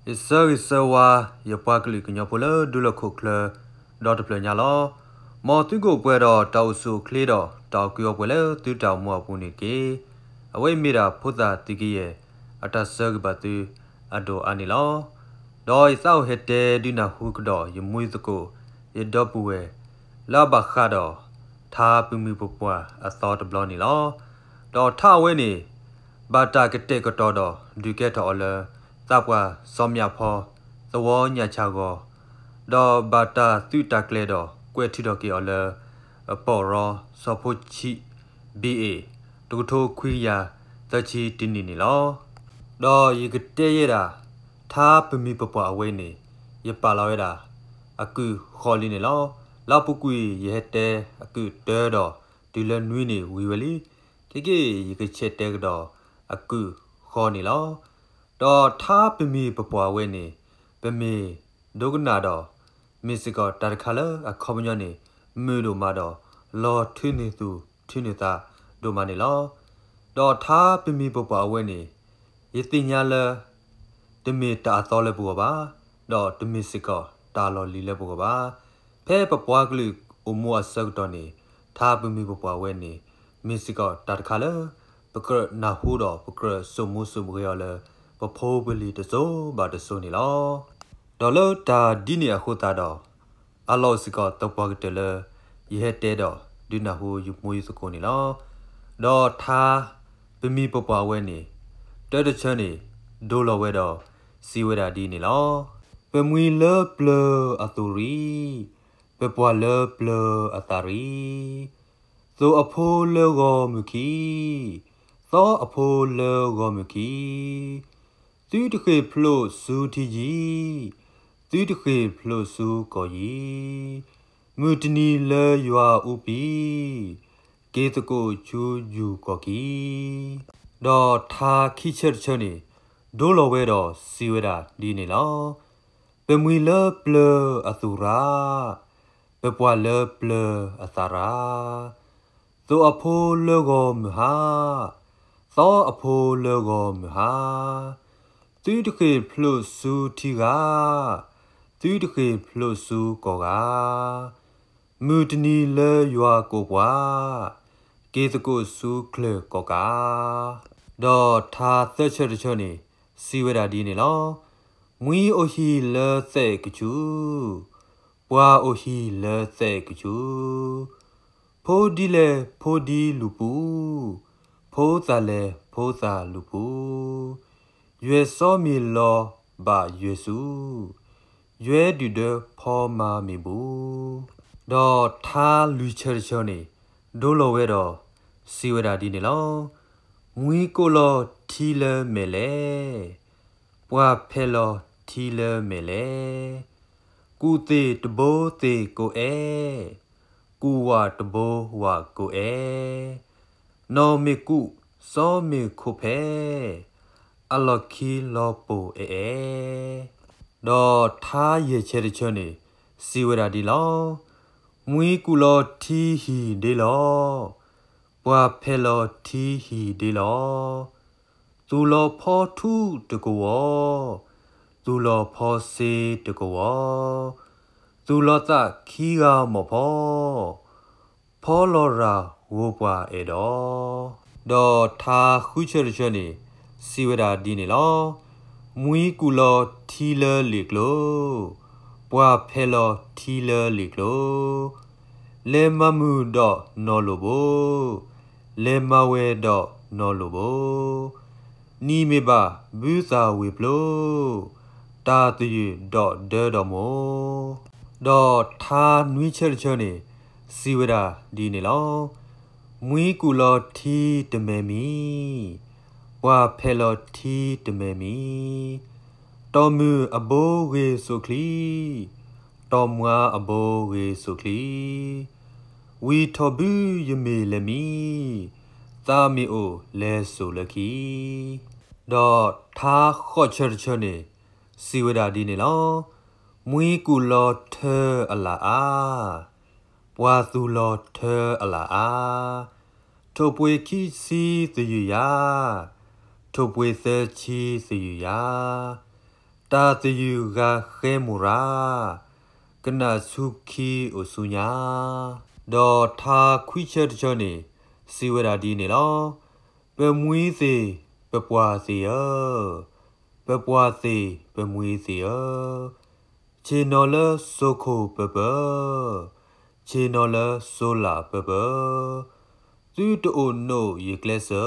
ယဆၢဂ့ၤဆၢဝါ ယပှၤကလုာ်ကညီဖိလၢဒူလီၢ်ခိၣ်ချၢ ဒီတဖျၢၣ်ညါလီၤ. မ်သုကအိၣ်ပှဲၤဒီးတၢ်အိၣ်ဆူၣ်အိၣ်ချ့ဒီး တၢ်အိၣ်ကူအီပှဲၤလၢသုတၢ်အိၣ်မူအပူၤန့ၣ်တက့ၢ်. အဝဲမ့ၢ်ဒၣ်ဖိသၣ်သုးကယဲၢ် အတၢ်ဆၢဂ့ၤဘၣ်သု အဒိၣ်အါန့ၣ်လီၤ. ဒီးယသးအိၣ်ဟဲတဲဒုးနၢ်ဟူကဒီး ယမူယသကိး ယဒီပုၢ်ဝဲၢ် လၢအဘၣ်ဃးဒီး ထါပမှံၤပပှၢ်အသီတဘျီန့ၣ်လီၤ. ဒီးထါအဝဲန့ၣ် ဘၣ်တၢ်ကတဲာ်ကတီၤဒီး ဒုးကဲထီၣ်အီၤလၢ သးပှၢ်စီၤမၠးဖီ သဝီညၣ်ဆၣ်ဂီၤ, ဒီးဘၣ်တၢ်သုးတၢ်ကျဲၤဒီး ကွဲးထုးထီၣ်က့ၤအီၤလၢ ပီၣ်ရီစီၤဖိဆံး ဘံၣ်အ့ၣ် တကထိခွံကယၤသၢဆံတနံၣ်န့ၣ်လီၤ. ဒီးယကတဲယဲဒၣ် ထါပမှံၤပပှၢ်အဝဲန့ၣ် ယပာ်လီၤဝဲဒၣ် အကုၢ်ဃီလံန့ၣ်လီၤ. လၢအပူၤကွံာ်ယဟဲတဲအကုၢ်တၢဒီး တုၤလၢနွံန့ၣ်ဝံၤဝဲလံ. ခဲက့ၢ် ယကဆဲးတဲကဒီးအကုၢ်ဃီန့ၣ်လီၤ. ဒီးထါပမှံၤပပှၢ်အဝဲန့ၣ် ပမ့ၢ်ဒိကနၣ်ဒီး မ့ၢ်စ့ၢ်ကီးတၢ်တခါလၢအခီပညီန့ၣ် မုာ်ဒိၣ်မးဒီး လီၤထုးန့ၢ်သူၣ်ထုးန့ၢ်သးဒိၣ်မးန့ၣ်လီၤ. ဒီးထါပမှံၤပပှၢ်အဝဲန့ၣ် ယသ့ၣ်ညါလၢ တမ့ၢ်တၢ်အသီလၢပဂီၢ်ဘၣ်, ဒီးတမ့ၢ်စ့ၢ်ကီးတၢ်လီၢ်လံၤလၢပဂီၢ်ဘၣ်. ဖဲပပှၤကလုာ်အိၣ်မူအဆၢကတီၢ်န့ၣ် ထါပမှံၤပပှၢ်ဝဲန့ၣ် မ့ၢ်စ့ၢ်ကီးတၢ်တခါလၢ ပကြၢးနၢ်ဟူဒီးပကြၢးစိာ်မူစိာ်ဂဲၤအီၤလၢ ပဖိပလံၤတစိၤဘၣ်တစိၤန့ၣ်လီၤ. ဒီးလၢတၢ်ဒ်န့ၣ်အဃိသတးဒီး အလီၢ်အိၣ်စ့ၢ်ကီးသပှၢ်ကတၢၢ်လၢ ယဟဲတဲဒီးဒုးနၢ်ဟူယမူယသကိးန့ၣ်လီၤ. ဒီးထါပမှံၤပပှၢ်ဝဲန့ၣ် တၢတဆၢန့ၣ် ဒိလီၤဝဲဒီးစံးဝဲဒၣ်ဒ်န့ၣ်လီၤ. ပမှံၤလၢပျၢၤအသိၣ်ရံ, ပပှၢ်လၢပျၢၤအသၣ်ရံ, သိၣ်အဖိလၢဂီၤမုၢ်ခံ, သီအဖိလၢဂီၤမုၢ်ခံ, သုတဃ့ၢ်ဖျိးဆူထံယံၤ, သုတဃ့ၢ်ဖျိးဆူကီၢ်ယံၤ, မုၢ်တနံၤလၢယွၤအူပံၤ, က့ၤသကိးဆူယူၢ်ကီၢ်ခံ. ဒီးထါခံဆၢတဆၢန့ၣ် ဒိလီၤဝဲဒီးစံးဝဲဒၣ်ဒ်န့ၣ်လီၤ. ပမှံၤလၢပျၢၤအသိၣ်ရၣ်, ပပှၢ်လၢပျၢၤအသၣ်ရၣ်, သိၣ်အဖိလၢဂီၤမုၢ်ဟါ, သီအဖိလၢဂီၤမုၢ်ဟါ, သုတဃ့ၢ်ဖျိးဆူထံဂၤ, သုတဃ့ၢ်ဖျိးဆူကီၢ်ဂၤ, မုၢ်တနံၤလၢယွၤကိးပှၤ, က့ၤသကိးဆူချၢၣ်ကီၢ်ကၤ. ဒီးထါသၢဆၢတဆၢန့ၣ် စံးဝဲဒၣ်ဒ်န့ၣ်လီၤ. မှံအိၣ်ဟံၣ်လၢသဲးကဆူၣ်, ပှၤအိၣ်ဟံၣ်လၢသဲးကဆူၣ်, ဖိဒံလဲၣ်ဖိဒံလူၢ်ပူၤ, ဖိသၣ်လဲၣ်ဖိသၣ်လူၢ်ပူၤ, ယွဲၢ်စီမ့ၢ်လီၤဘၣ်ယွဲၢ်ဆူၣ်, ယွဲၢ်ဒုၣ်ဒၢဖီမၤမ့ၢ်ဘူး. ဒီးထါလွံၢ်ဆၢတဆၢန့ၣ် ဒိလီၤဝဲဒီးစံးဝဲဒၣ်ဒ်န့ၣ်လီၤ. မှံကိးလီၤထံလၢမဲာ်လဲၣ်, ပှၤဖဲးလီၤထံလၢမဲာ်လဲၣ်, ကူၣ်သ့ၣ်တဘိသ့ၣ်ကိးအဲၣ်, ကူၣ်ဝၣ်တဘိဝၣ်ကိးအဲၣ်, နီၢ်မ့ၢ်ကူၣ်စီမ့ၢ်ခိးဖဲး, အလီၢ်ခံလီၤပိာ်အဲၣ်အဲၣ်. ဒီးထါယဲၢ်ဆၢတဆၢန့ၣ် စံးဝဲဒၣ်ဒ်လီၤ. မှံကူၣ်လီၤထံဟံၣ်ဒ့လီၤ, ပှၤဖဲးလီၤထံဟံၣ်ဒ့လီၤ, သူၣ်လီၤဖီထူတကဝီၤ, သူၣ်လီၤဖီစ့တကဝီၤ, သူၣ်လီၤသးခံဂၤမီၢ်ဖီ, ဖီလီၤရၤဂိၤပှၤအဲၣ်ဒီး. ဒီးထါဃုဆၢတဆၢန့ၣ် စံးဝဲဒၣ်ဒ်န့ၣ်လီၤ. မှံကူၣ်လီၤထံလၢလ့ၣ်ကျိၤ, ပှၤဖဲးလီၤထံလၢလ့ၣ်ကျိၤ, လဲၤမၤမုာ်ဒီးနီၢ်လိၣ်ဘိ, လဲၤမၤဝဲဒီးနီၢ်လိၣ်ဘိ, နံၤမ့ၢ်ဘၣ်ဘုသၣ်ဝ့ၢ်ဖျိ, တၢ်သယုၢ်ဒီးဒၢဒီးမိၢ်. ဒီးထါနွံဆၢတဆၢန့ၣ် စံးဝဲဒၣ်ဒ်န့ၣ်လီၤ. မှံကူၣ်လီၤထံတမဲာ်မံၤ, ပှၤဖဲးလီၤထံတမဲာ်မံၤ, တီၢ်မုၢ်အဘိဂ့ၤစိာ်ချံ, တီၢ်မွါအဘိဂ့ၤစိာ်ချံ, ဝံၤထီၣ်ဘုယမ့ၢ်လဲၤမံ, သးမ့ၢ်အိၣ်လဲၤစိာ်လၢခံ. ဒီးထါဃိးဆၢတဆၢန့ၣ် စံးဝဲဒၣ်ဒ်န့ၣ်လီၤ. မှံကူၣ်လီၤထၢအလၣ်အါ, ပှၤသူၣ်လီၤထၢအလၣ်အါ, ထိၣ်ပှ့ၤခံဆံသယုၢ်ယၤ, ထိၣ်ပှ့ၤသၢဆံသယုၢ်ယၤ, တၢ်သယုၢ်ဂၤဃဲမိၢ်ရၤ, ကနၣ်ဆူခံအိၣ်ဆူညါ. ဒီးထါခွံဆၢတဆၢန့ၣ် စံးဝဲဒၣ်ဒ်န့ၣ်လီၤ. ပမှံသ့ၣ်ပပှၢ်သ့ၣ်ဧၢ, ပပှၢ်သ့ၣ်ပမှံသ့ၣ်ဧၢ, ဆ့ၣ်နီၤလၢစိခိၣ်ပၢၤပၢၤ, ဆ့ၣ်နီၤလၢစိလၣ်ပၢၤပၢၤ, သုတအိၣ်နိၣ်ယကျဲစၢ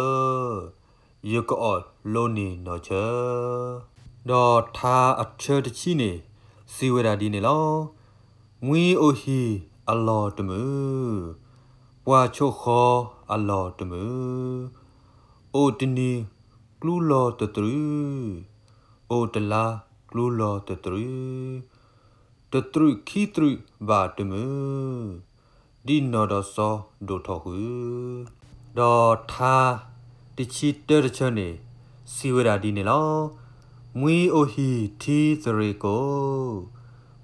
ၤ, ယကအီၣ်လိန့ၢ်နီၢ်ဆၢ. ဒီးထါအဆၢတဆံန့ၣ် စံးဝဲဒၣ်ဒ်န့ၣ်လီၤ. မှံအိၣ်ဟံၣ်အလီၢ်တမုာ်, ပှၢ်ဆိၣ်ဃီအလီၢ်တမုာ်, အိၣ်တနံၤကျူလီၤတတြူး, အိၣ်တလါကျူလီၤတတြူး, တတြူးခံတြူးဘၣ်တမုာ်, ဒ်နီၢ်ဒီးစီၤဒိၣ်ထီၣ်ဃုာ်. ဒီးထါတဆံတၢတဆၢန့ၣ် စံးဝဲဒၣ်ဒ်န့ၣ်လီၤ. မှံအိၣ်ဟံၣ်ထံသရ့ကိာ်,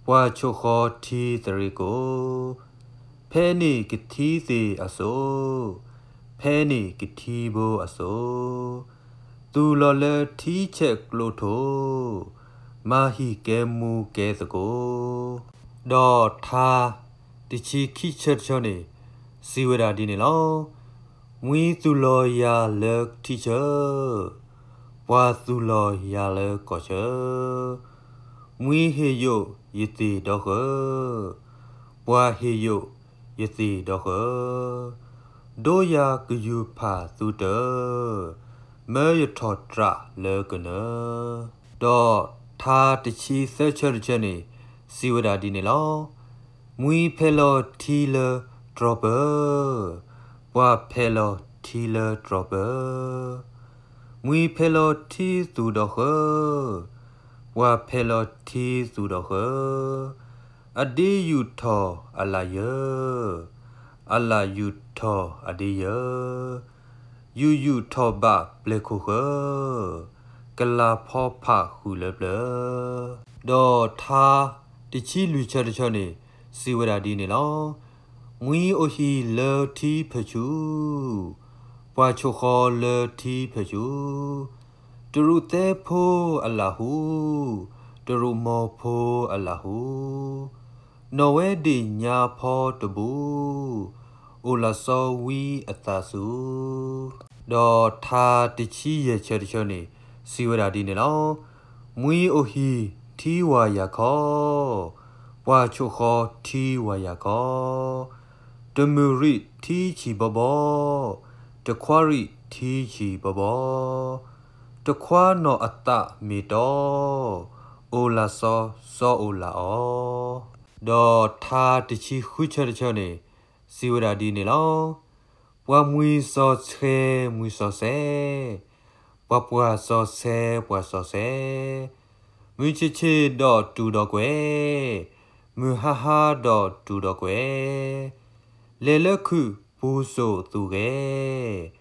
ပှၢ်ဆိၣ်ဃီထံသရ့ကိာ်, ဖဲန့ၣ်ကထံသ့ၣ်အစိၤ, ဖဲန့ၣ်ကထံဘိအစိၤ, သူၣ်လီၤလၢထံဆဲးကျိထိၣ်, မၤဟံၣ်ကဲမူကဲသကိး. ဒီးထါတဆံခံဆၢတဆၢန့ၣ် စံးဝဲဒၣ်ဒ်န့ၣ်လီၤ. မှံသူၣ်လီၤယၤလၢထံဆၢ, ပှၢ်သူၣ်လီၤယၤလၢကီၢ်ဆၢ, မှံဟ့ၣ်ယိၣ်ယသ့ၣ်ဒီဃၢၤ, ပှၢ်ဟ့ၣ်ယိၣ်ယသ့ၣ်ဒီဃၢၤ, ဒိယၤကယူၤဖၣ်သူတၢၢ်, မၢယထီၣ်တြၢ်လၢကနၢၤ. ဒီးထါတဆံသၢဆၢတဆၢန့ၣ် စံးဝဲဒၣ်ဒ်န့ၣ်လီၤ. မှံဖဲလီၤထံလၢတြီၤပၢၤ, ပှၢ်ဖဲလီၤထံလၢတြီၤပၢၤ, မှံဖဲလီၤထံသူၣ်ဒီဃၢၤ, ပှၢ်ဖဲလီၤထံသူၣ်ဒီဃၢၤ, အဒ့ယူၣ်ထီၣ်အလၣ်ယၢၤ, အလၣ်ယူၣ်ထီၣ်အဒ့ယၢၤ, ယူၣ်ယူၣ်ထီၣ်ဘၣ်ပျဲၢ်ခိၣ်ဃၢၤ, ကလၤဖီဖးဃုာ်လၢပျၢၤ. ဒီးထါတဆံလွံၢ်ဆၢတဆၢန့ၣ် စံးဝဲဒၣ်ဒ်န့ၣ်လီၤ. မှံအိၣ်ဟံၣ်လၢထံဖၢၣ်ဆူၣ်, ပှၢ်ဆိၣ်ဃီလၢထံဖၢၣ်ဆူၣ်, တရူးသဲဖိအလၣ်ဟူ, တရူးမိၢ်ဖိအလၣ်ဟူ, နီၢ်ဝဲဒ့ၣ်ညါဖီတဘူး, အိၣ်လၢစီၤဝံအသးဆူၣ်. ဒီးထါတဆံယဲၢ်ဆၢတဆၢန့ၣ် စံးဝဲဒၣ်ဒ်န့ၣ်လီၤ. မှံအိၣ်ဟံၣ်ထံဝၤယၤခီ, ပှၢ်ဆိၣ်ဃီထံဝၤယၤခီ, တမုၢ်ရံၣ်ထံဆံၣ်ဘီဘီ, တခွါရံၣ်ထံဆံၣ်ဘီဘီ, တခွါနီၢ်အသးမ့ၢ်တီ, အိၣ်လၢစီၤစီၤအိၣ်လၢအီၤ. ဒီးထါတဆံဃုဆၢတဆၢန့ၣ် စံးဝဲဒၣ်ဒ်န့ၣ်လီၤ. ပှၤမှံစီၤဆဲးမှံစီၤဆဲး, ပှၤပှၢ်စီၤဆဲးပှၢ်စီၤဆဲး, မုၢ်ဆ့ၣ်ဆ့ၣ်ဒီးတူၢ်ဒီးကွဲၢ်, မုၢ်ဟါဟါဒီးတူၢ်ဒီးကွဲၢ်, လဲၤလၢခုၣ်ပူၤစိာ်သူၣ်ဂဲၤ,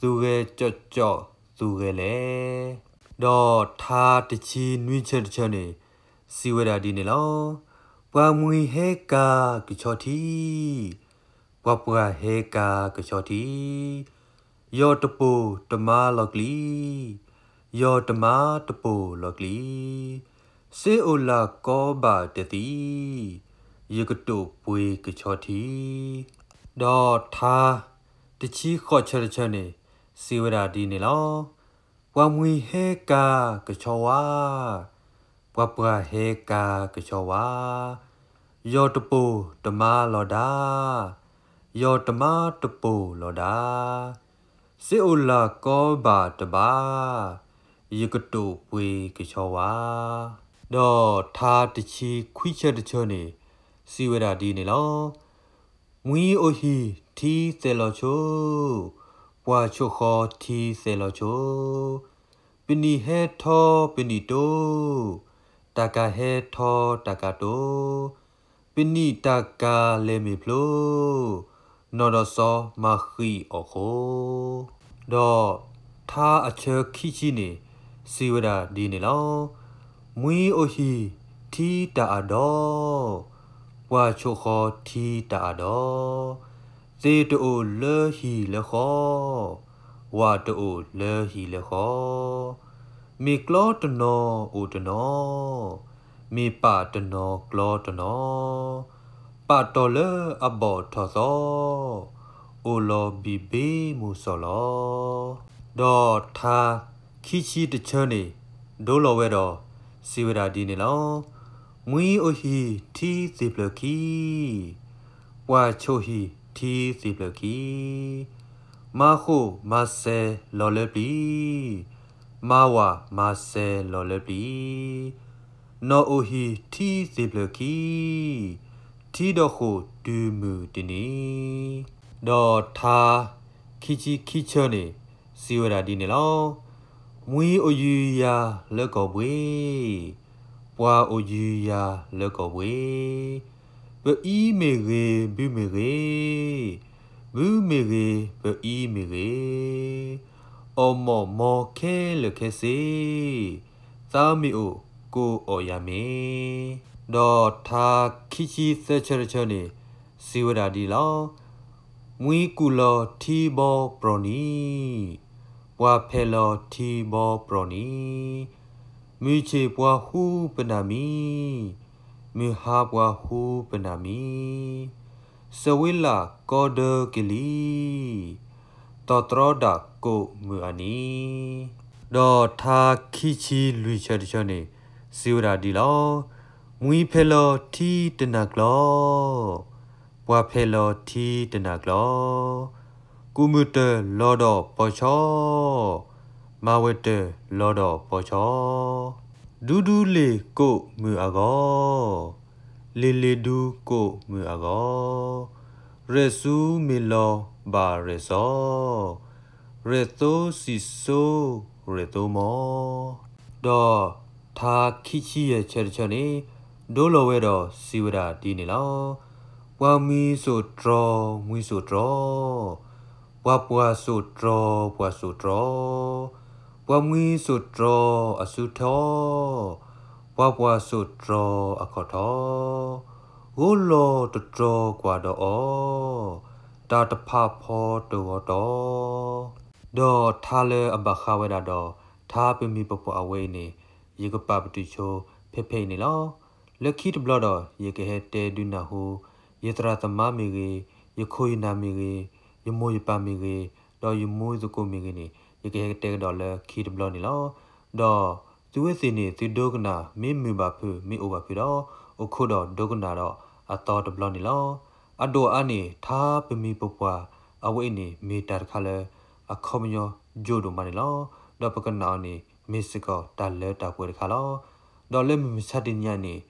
သူၣ်ဂဲၤကၠီၣ်ကၠီၣ်သူၣ်ဂဲၤလဲၣ်. ဒီးထါတဆံနွံဆၢတဆၢန့ၣ် စံးဝဲဒၣ်ဒ်န့ၣ်လီၤ. ပှၤမှံဟဲကၤကဆီထံ, ပှၤပှၢ်ဟဲကၤကဆီထံ, ယီၢ်တပိာ်တမါလီၤကျံ, ယီၢ်တမါတပိာ်လီၤကျံ, စ့အိၣ်လၢကီဘၣ်တသံ, ယကတိာ်ပှ့ၤကဆီထံ. ဒီးထါတဆံဃိးဆၢတဆၢန့ၣ် စံးဝဲဒၣ်ဒ်န့ၣ်လီၤ. ပှၤမှံဟဲကၤကဆီဝါ, ပှၤပှၢ်ဟဲကၤကဆီဝါ, ယီၢ်တပိာ်တမါလီၤဒါ, ယီၢ်တမါတပိာ်လီၤဒါ, စ့အိၣ်လၢကီဘၣ်တဘၣ်, ယကတိာ်ပှ့ၤကဆီဝါ. ဒီးထါတဆံခွံဆၢတဆၢန့ၣ် စံးဝဲဒၣ်ဒ်န့ၣ်လီၤ. မှံအိၣ်ဟံၣ်ထံသဲးလီၤဆိ, ပှၢ်ဆိၣ်ဃီထံသဲးလီၤဆိ, ပနံာ်ဟဲထီပနံာ်တိ, တၢ်ကၤဟဲထီတၢ်ကၤတိ, ပနံာ်တၢ်ကၤလဲၤမ့ၢ်ဖျိ, နီၢ်ဒီးစီၤမၤဃံးအီၣ်ဃိ. ဒီးထါအဆၢခံဆံန့ၣ် စံးဝဲဒၣ်ဒ်န့ၣ်လီၤ. မှံအိၣ်ဟံၣ်ထံတၢ်အဒီ, ပှၢ်ဆိၣ်ဃီထံတၢ်အဒီ, သ့ၣ်တအိၣ်လၢဟံၣ်လၢဃီ, ဝၣ်တအိၣ်လၢဟံၣ်လၢဃီ, မ့ၢ်ကျီတနီၤအိၣ်တနီၤ, မ့ၢ်ပာ်တနီၤကျီတနီၤ, ပာ်တီၢ်လၢအဘီၣ်ထီၣ်သီ, အိၣ်လီၤဘံၣ်ဘ့မိၢ်စီၢ်လီၤ. ဒီးထါခံဆံတဆၢန့ၣ် ဒိလီၤဝဲဒီး စံးဝဲဒၣ်ဒ်န့ၣ်လီၤ. မှံအိၣ်ဟံၣ်ထံသ့ၣ်ဖျၢၣ်ခံ, ပှၢ်ဆိးဟံၣ်ထံသ့ၣ်ဖျၢၣ်ခံ, မၤဃိာ်မၤစဲၤလီၤလၢပျံၤ, မၤဝၤမၤစဲၤလီၤလၢပျံၤ, နီၢ်အိၣ်ဟံၣ်ထံသ့ၣ်ဖျၢၣ်ခံ, ထံဒီးဃိာ်တုၤမုၢ်တနံၤ. ဒီးထါခံဆံခံဆၢန့ၣ် စံးဝဲဒၣ်ဒ်န့ၣ်လီၤ. မှံအိၣ်ယုၢ်ယၤလၢကီၢ်ဘှ့ၣ်, ပှၢ်အိၣ်ယုၢ်ယၤလၢကီၢ်ဘှ့ၣ်, ပအံၤမ့ၢ်ဂ့ၤ ဘုမ့ၢ်ဂ့ၤ, ဘုမ့ၢ်ဂ့ၤ ပအံၤမ့ၢ်ဂ့ၤ, အီၣ်မီၣ်မီခဲလၢာ်ခဲဆ့, သးမ့ၢ်အိၣ်ကိးအီၣ်ယၤမ့ၢ်. ဒီးထါခံဆံသၢဆၢတဆၢန့ၣ် စံးဝဲဒၣ်ဒ်လီၤ. မှံကူၣ်လီၤထံဘီပြီၤနံၤ, ပှၢ်ဖဲးလီၤထံဘီပြီၤနံၤ, မုၢ်ဆ့ၣ်ပှၤဟူပနၢ်မံၤ, မုၢ်ဟါပှၤဟူပနၢ်မံၤ, စဝ့လးကီဒၢက့ၤလံ, တီၢ်တြီဒၣ်ကိးမုၢ်အနံၤ. ဒီးထါခံဆံလွံၢ်ဆၢတဆၢန့ၣ် စံးဝဲဒၣ်ဒ်လီၤ. မှံဖဲးလီၤထံတနၤကျီ, ပှၢ်ဖဲးလီၤထံတနၤကျီ, ကူၣ်မုၢ်တၢၢ်လီၤဒီးပီၤဆီ, မၤဝဲၤတၢၢ်လီၤဒီးပီၤဆီ, ဒူဒူလ့ၢ်ကိးမုၢ်အဂီၢ်, လ့ၤလ့ၤဒူကိးမုၢ်အဂီၢ်, ရဲၣ်စူမ့ၢ်လီၤဘၣ်ရဲၣ်စီၤ, ရဲၣ်သိစံၣ်စိရဲၣ်သိမီၤ. ဒီးထါခံဆံယဲၢ်ဆၢတဆၢန့ၣ် ဒိလီၤဝဲဒီးစံးဝဲဒၣ်ဒ်န့ၣ်လီၤ. ပှၤမှံစိာ်တြီၤ မှံစိာ်တြီၤ, ပှၤပှၢ်စိာ်တြီၤ ပှၢ်စိာ်တြီၤ, ပှၤမှံစိာ်တြီၤအစုထီ, ပှၤပှၢ်စိာ်တြီၤအခီၣ်ထီ, ဂိၢ်လီၤတတြီၤကွၢ်ဒီးအီၤ, တၢ်တဖးဖီတဂီၤတီၤ. ဒီးထါလၢအဘၣ်ဃးဝဲဒၣ်ဒီး ထါပမံၤပပှၢ်အဝဲအံၤန့ၣ် ယကပာ်ပတုာ်ဆိဖဲဖဲအံၤန့ၣ်လီၤ. လၢခံတဘျီဒီး ယကဟဲတဲဒုးနၢ်ဟူ ယသရၣ်သမါမ့ၢ်ဂ့ၤ, ယခိၣ်ယနၢ်မ့ၢ်ဂ့ၤ, ယမိၢ်ယပၢ်မ့ၢ်ဂ့ၤ, ဒီးယမူယသကိးမ့ၢ်ဂ့ၤန့ၣ် ယကဟဲတဲကဒီးလၢခံတဘျီန့ၣ်လီၤ. ဒီးသုဝဲသ့ၣ်န့ၣ် သုဒိကနၣ် မ့ၢ်မုာ်ဘၣ်ဖုး မ့ၢ်အိၣ်ဘၣ်ဖုးဒီး အိၣ်ခိးဒီးဒိကနၣ်ဒီးအသီတဘျီန့ၣ်လီၤ. အဒိၣ်အါန့ၣ် ထါပမံၤပပှၢ်အဝဲအံၤန့ၣ် မ့ၢ်တၢ်တခါလၢ အခီပညီယိာ်ဒိၣ်မးန့ၣ်လီၤ. ဒီးပကနၣ်အီၤန့ၣ် မ့ၢ်စ့ၢ်ကီးတၢ်လၢတၢ်ပှဲၤတခါလီၤ. ဒီးလၢမုၢ်မဆါတနံၤအံၤန့ၣ်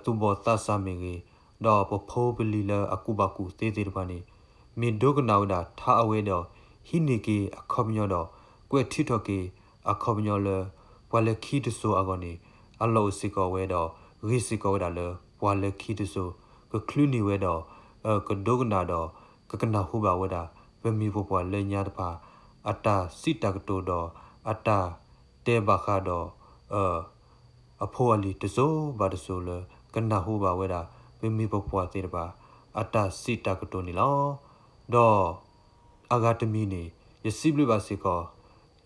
သူၣ်ဘီၣ်သးစၢ်မ့ၢ်ဂ့ၤ, ဒီးပဖိပလံၤလၢအကူၣ်ဘၣ်ကူၣ်သ့သ့ၣ်တဖၣ်န့ၣ် မ့ၢ်ဒိကနၣ်ဝဲဒၣ်ထါအဝဲဒီး ဟံးန့ၢ်က့ၤအခီပညီဒီး ကွဲးထုးထီၣ်က့ၤအခီပညီလၢ ပှၤလၢခံတစိၤအဂီၢ်န့ၣ် အလီၢ်အိၣ်စ့ၢ်ကီးဝဲဒီး ဂ့ၤစ့ၢ်ကီးဝဲဒၣ်လၢ ပှၤလၢခံတစိၤ ကချုးန့ၢ်ဝဲဒီး ကဒိကနၣ်ဒီး ကကနၢ်ဟူဘၣ်ဝဲဒၣ် ပမံၤပပှၢ်လၢညါတဖၣ် အတၢ်စံးတၢ်ကတိၤဒီး အတၢ်တဲဘၣ်ဃးဒီး အဖိအလံၤတစိၤဘၣ်တစိၤလၢ ကနၢ်ဟူဘၣ်ဝဲဒၣ် ပမံၤပပှၢ်သ့ၣ်တဖၣ် အတၢ်စံးတၢ်ကတိၤန့ၣ်လီၤ. ဒီးအဂၤတမံၤန့ၣ် ယစံးဘျုးဘၣ်စ့ၢ်ကီး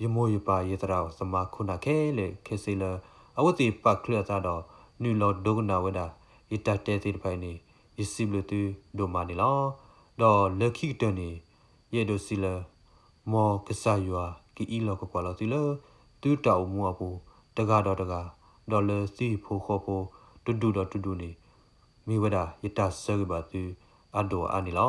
ယမိၢ်ယပၢ်ယသရၣ်သမါခိၣ်နၢ်ခဲလၢာ်ခဲဆ့လၢ အဝဲသ့ၣ်ပာ်ချုးအသးဒီး နုာ်လီၤဒိကနၣ်ဝဲဒၣ် ယတၢ်တဲသ့ၣ်တဖၣ်အံၤန့ၣ် ယစံးဘျုးသုဒိၣ်မးန့ၣ်လီၤ. ဒီးလၢခံကတၢၢ်န့ၣ် ယအဲၣ်ဒိးစံးလၢ မ်ကစၢ်ယွၤကအံးလီၤကကွၢ်လီၤသုလၢ သုတၢ်အိၣ်မူအပူၤ တဂၤဒီးတဂၤ, ဒီးလၢသုဟံၣ်ဖိဃီဖိ တဒူၣ်ဒီးတဒူၣ်န့ၣ် မ့ၢ်ဝဲဒၣ်ယတၢ်ဆၢဂ့ၤဘၣ်သုအဒိၣ်အါန့ၣ်လီၤ.